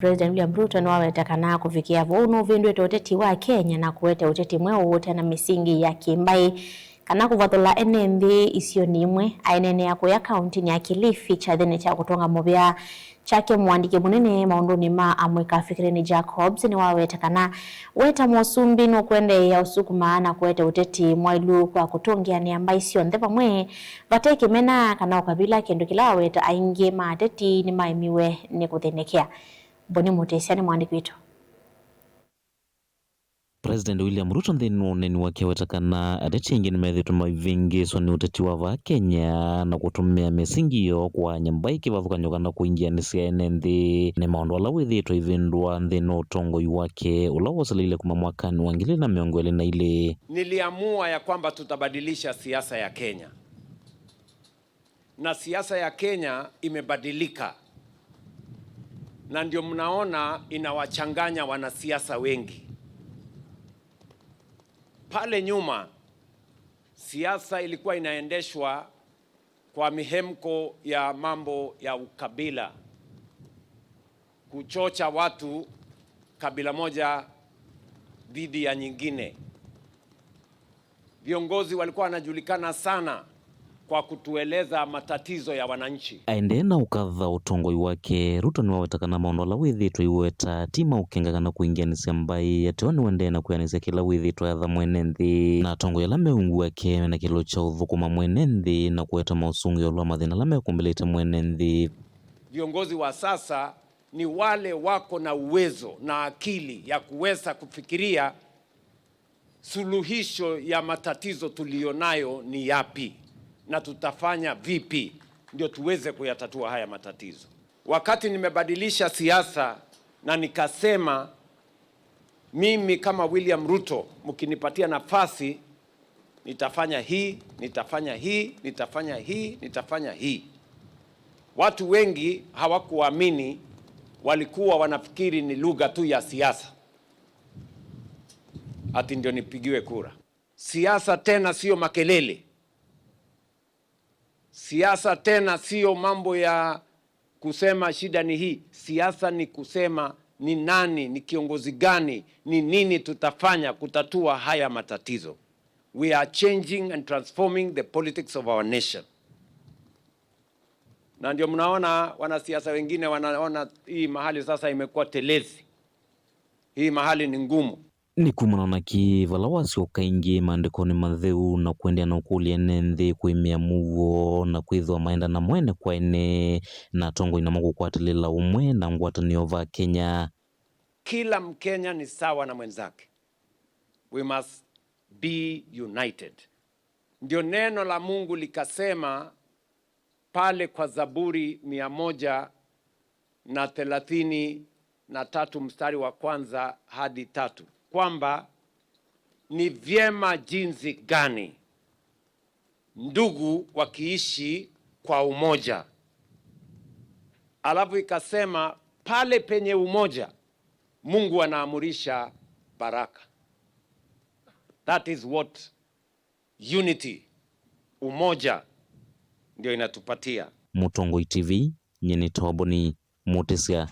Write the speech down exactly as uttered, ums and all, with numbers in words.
President William Ruto nĩwaweta kana kũvikĩa vau nũvĩndũĩte ũteti wa Kenya na kũete ũteti mweũ ũte na mĩsingi ya kĩmbaĩ kana kũvathũla ene nthĩ isionĩ imwe. Aineenea kũya kauntinĩ ya Kilifi kyathĩnĩ kya kũtũnga mũvea kyake, mũandĩki mũnene maũndũnĩ ma amũika Fikirini Jacobs nĩwaweta kana weta mũsumbĩ nũkũendeea ũsukuma na kũete ũteti mwaĩlu kwa kũtũngĩanĩa mbaĩ syonthe vamwe vate kĩmena kana ũkavila, kĩndũ kĩla waweta aingĩ ma ateti nĩmaemiwe nĩ kũthĩnĩkĩa. Boni Mũtĩsya nĩ mũandĩki witũ. President William Ruto nthĩnĩ wa ũneeni wake aweta kana ateti aingĩ nĩmethĩĩtwe maivĩngĩĩswa nĩ ũteti wa vaa Kenya na kũtũmĩa mĩsingi yoo kũaany'a mbaĩ kĩvathũkany'o kana kũingĩanĩsya ene nthĩ. Nĩ maũndũ ala wĩthĩĩtwe aivĩndũa nthĩnĩ wa ũtongoi wake ũla woseleile kuma mwakanĩ wa ngili na mĩongo ĩlĩ na ilĩ. Niliamua ya kwamba tutabadilisha siasa ya Kenya. Na siasa ya Kenya imebadilika. Na ndio mnaona inawachanganya wanasiasa wengi. Pale nyuma, siasa ilikuwa inaendeshwa kwa mihemko ya mambo ya ukabila, kuchocha watu kabila moja dhidi ya nyingine. Viongozi walikuwa wanajulikana sana kwa kutueleza matatizo ya wananchi. Aendee na ũkatha ũtongoi wake, Ruto nĩwaweta kana maũndũ ala wĩthĩĩtwe aiweta ti ma ũkenga kana kũingĩanĩsya mbaĩ, ateo nĩwendee na kwĩanĩsya kĩla wĩthĩĩtwe atha mwene nthĩ. Na atongoi ala me ungu wake mena kĩlo kya ũthũkũma mwene nthĩ na kũeta maũsũngĩo ĩũlũ wa mathĩna ala mekũmbĩlĩte mwene nthĩ. Viongozi wa sasa ni wale wako na uwezo na akili ya kuweza kufikiria suluhisho ya matatizo tuliyonayo ni yapi na tutafanya vipi ndio tuweze kuyatatua haya matatizo. Wakati nimebadilisha siasa na nikasema, mimi kama William Ruto, mkinipatia nafasi, nitafanya hii, nitafanya hii, nitafanya hii, nitafanya hii. Watu wengi hawakuamini, walikuwa wanafikiri ni lugha tu ya siasa, ati ndio nipigiwe kura. Siasa tena sio makelele. Siasa tena sio mambo ya kusema shida ni hii. Siasa ni kusema ni nani, ni kiongozi gani, ni nini tutafanya kutatua haya matatizo. We are changing and transforming the politics of our nation. Na ndio mnaona wanasiasa wengine wanaona hii mahali sasa imekuwa telezi. Hii mahali ni ngumu. Nĩ kumana na kĩ vala wasyoka ĩngĩ maandĩkonĩ matheu na kũendeea na ũkũlya ene nthĩ kwĩmĩa mũuo na kwĩthĩwa maendana mwene kwa ene na atongoi namo kũkwatĩlĩla ũmwe na ngwatanĩo va Kenya? Kila Mkenya ni sawa na mwenzake. We must be united. Ndio neno la Mungu likasema pale kwa Zaburi mia moja na thelathini na tatu mstari wa kwanza hadi tatu, kwamba ni vyema jinsi gani ndugu wakiishi kwa umoja. Alafu ikasema pale penye umoja, Mungu anaamurisha baraka. That is what unity, umoja, ndio inatupatia. Mũtongoi T V, nyie nĩ Toboni Mũtĩsya.